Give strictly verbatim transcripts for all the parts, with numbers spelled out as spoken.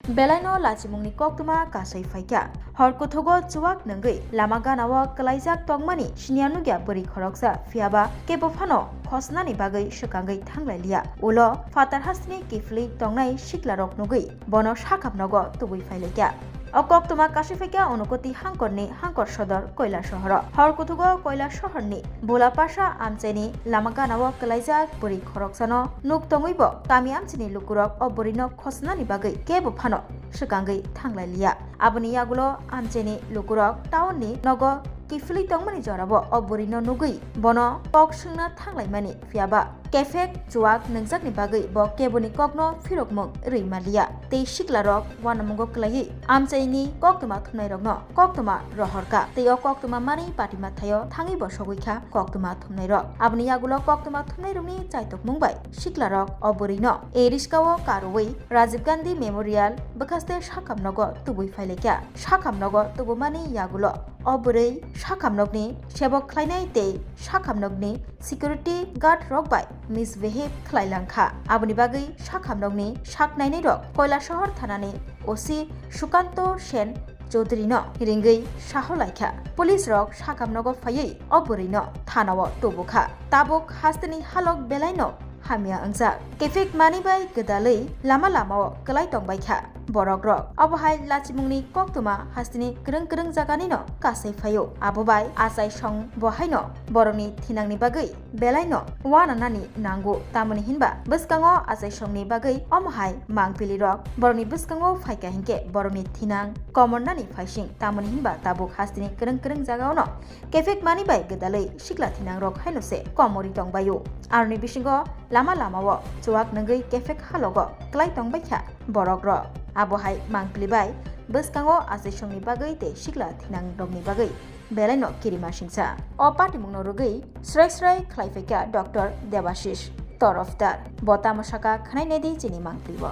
Belaino lachimungni koktwma kasui phaikha. Hor kuthugo chuwak nungwi lama ganao kwlaijak tongmani siniya nukya bwrwi khoroksa, phiyaba kebo phano khosnani bagwi swkangwi thanglai liya. Ulo phatar hasteni kiphilwi tongnai siklarok nugwi bono sakhap nogo tubui phailaikha. O koktwma kasui phaikha Unakoti hangkorni hangkor sodor Koilasohoro. Hor kuthugo Koilasohorni Bulapasa amchaini lama ganao kwlaijak bwrwi khoroksano nuk tongwibo kami amchaini lukurok o bwrwino khosnani bagwi kebo phano swkangwi thanglai liya. Aboni yagulo amchaini lukurok town ni nogo kiphilwi tongmani jorabo o bwrwino nugwi bono kok swngna thanglaimani, phiyaba kephek chuwak nungjakni bagwi bo keboni kokno phirokmung rwi maliya tei siklarok uanamungo kwlaiwi amchaini koktwma thumnairokno koktwma rohorkha tei o koktwma manwi patima thaio thangwi bo sogwi kha koktwma thumnairok. Aboni yagulo koktwma thumnairokni chaitokmung bai siklarok o bwrwino e riskao karwi Rajiv Gandhi Memorial bwkhaste sakhap nogo tubui phailaikha. Sakhap nogo tubumani yagulo o bwrwi sakhap nokni sebok khlainai tei sakhap nokni security guard rok bai misbehave khlai langkha. Aboni bagwi sakhap nokni sak nainai rok Koilasohor thanani O C Sukanto Sen Chaudhary no ringwi saho laikha. Police rok sakhap nogo phaiwi o bwrwi no thana o tubukha. Tabuk hasteni halok belaino hamya wngjak. Kephek mani bai gwdalwi lama lamao kwlai tongbaikha borok rok. Obo hai lachimungni koktwma hasteni kwrwng kwrwng jaganino kasai phaio. Abo bai achai song bo haino borokni thinangni bagwi belaino uananani nango. Tamoni hinba bwskango achai songni bagwi omo hai mangpili rok borokni bwskango phaikha hinkhe borokni thinang komornani phaising. Tamoni hinba tabuk hasteni kwrwng kwrwng jagaono kephek mani bai gwdalwi sikla thinangrok haino se komorwi tongbaio. Aroni bisingo lama lamao chuwak nungwi kephek halogo kwlai tongbaikha borokrok. Abo hai mangpili bai bwskango achaisongni bagwi tei sikla thinangrokni bagwi belaino kirima singcha. O patimungno rwgwi srai srai khlai phaikha Doctor Debashish Torofdar. Bo tamo saka khwnai naidi chini mangpili bo.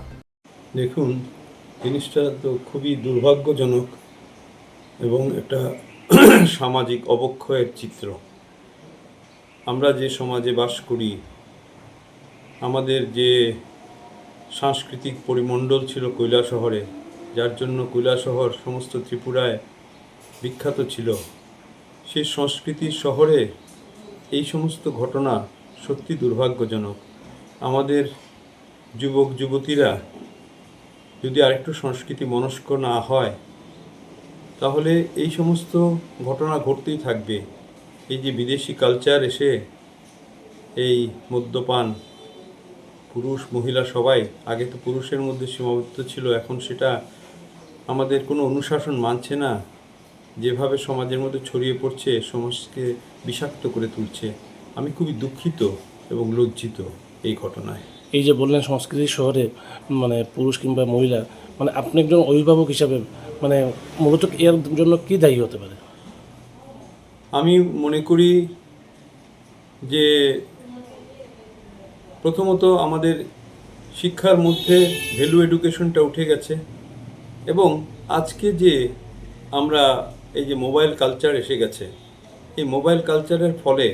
দেখুন, জিনিসটা তো খুবই দুর্ভাগ্যজনক এবং একটা সামাজিক অবক্ষয়ের চিত্র। আমরা যে সমাজে বাস করি, আমাদের যে সাংস্কৃতিক পরিমণ্ডল ছিল কৈলাসহরে, যার জন্য কৈলাসহর সমস্ত ত্রিপুরায় বিখ্যাত ছিল, সেই সংস্কৃতির শহরে এই সমস্ত ঘটনা সত্যি দুর্ভাগ্যজনক। আমাদের যুবক যুবতীরা যদি আরেকটু সংস্কৃতি মনস্ক না হয়, তাহলে এই সমস্ত ঘটনা ঘটতেই থাকবে। এই যে বিদেশি কালচার এসে এই মদ্যপান, পুরুষ মহিলা সবাই, আগে তো পুরুষের মধ্যে সীমাবদ্ধ ছিল, এখন সেটা আমাদের কোনো অনুশাসন মানছে না। যেভাবে সমাজের মধ্যে ছড়িয়ে পড়ছে, সমাজকে বিষাক্ত করে তুলছে। আমি খুবই দুঃখিত এবং লজ্জিত এই ঘটনায়। এই যে বললেন সংস্কৃতির শহরে মানে পুরুষ কিংবা মহিলা, মানে আপনি একজন অভিভাবক হিসাবে মানে মূলত এর জন্য কি দায়ী হতে পারে? আমি মনে করি যে প্রথমত আমাদের শিক্ষার মধ্যে ভ্যালু এডুকেশনটা উঠে গেছে এবং আজকে যে আমরা এই যে মোবাইল কালচার এসে গেছে, এই মোবাইল কালচারের ফলে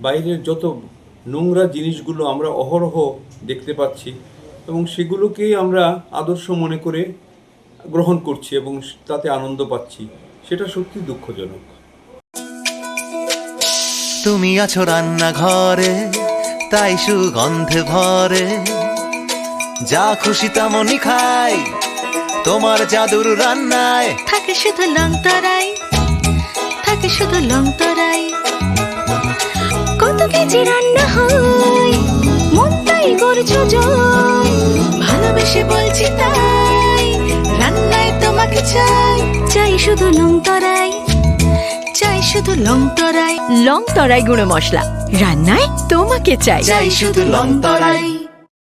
বাইরের যত নোংরা জিনিসগুলো আমরা অহরহ দেখতে পাচ্ছি এবং সেগুলোকেই আমরা আদর্শ মনে করে গ্রহণ করছি এবং তাতে আনন্দ পাচ্ছি, সেটা সত্যি দুঃখজনক। তুমি আছো রান্নাঘরে, তাই সুগন্ধে ভরে। যা খুশি তেমনই খাই, তোমার জাদুর রান্নায়। থাকে শুধু লং তরাই, থাকে শুধু লং তরাই। কত কেজি রান্না হয়, মনটাই করছো জয়। ভালোবেসে বলছি তাই, রান্নায় তোমাকে চাই। চাই শুধু লং তরাই, চাই শুধু লং তরাই। লং তরাই গুঁড়ো মশলা, রান্নায় তোমাকে চাই। চাই শুধু লং তরাই।